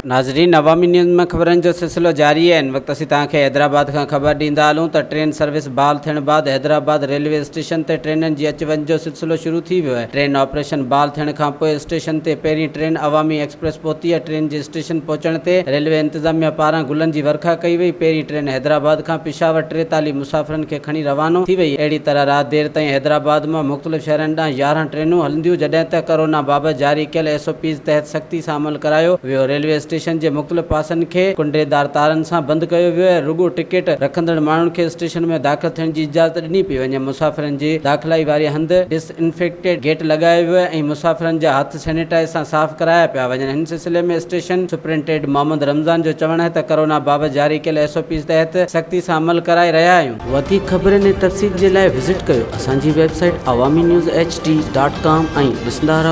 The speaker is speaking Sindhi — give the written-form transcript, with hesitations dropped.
ناظرين عوامي نيوز ۾ خبرن جو سلسلو جاري آهي هن وقت اسين توهان کي حيدرآباد کان خبر ڏيندا هلون ته ٽرين سروس بحال ٿيڻ بعد حيدرآباد ريلوي اسٽيشن تي ٽرينن جي اچ وڃ جو سلسلو شروع ٿي ويو آهي ٽرين آپريشن بحال ٿيڻ کانپوء اسٽيشن تي پهرين ٽرين عوامي ايڪسپريس پهتي آهي ٽرين جي اسٽيشن پهچڻ تي ريلوي انتظاميا پاران گلن جي ورکا ڪئي وئي پهرين ٽرين حيدرآباد کان پشاور 43 مسافرن کي کڻي روانو ٿي وئي. اهڙي طرح رات دير تائين حيدرآباد مان مختلف شهرن ڏانهن 11 ٽرينون هلنديون جڏهن ته ڪرونا بابت جاري ڪيل ايس او پيز تحت سختي سان عمل ڪرايو ويو. ريلوي اسٽيشن جي مختلف پاسن کي ڪنڊيدار تارن سان بند ڪيو ويو ۽ رڳو ٽڪيٽ رکندڙ ماڻهن کي اسٽيشن ۾ داخل ٿيڻ جي اجازت ڏني پئي وڃي. مسافرن جي داخلائي واري هنڌ ڊس انفيڪٽيڊ گيٽ لڳايو ويو آهي ۽ مسافرن جا هٿ سينيٽائيز سان صاف ڪرايا پيا وڃن. هن سلسلي ۾ اسٽيشن سپرنٽيڊ محمد رمضان جو چوڻ آهي ته ڪرونا بابت جاري ڪيل ايس او پيز تحت سختي سان عمل ڪرائي رهيا آهيون. وڌيڪ خبرن ۽ تفصيل جي لاء وزٽ ڪيو اسان جي website Awami news H D dot com ۽ ڏسندا رهو.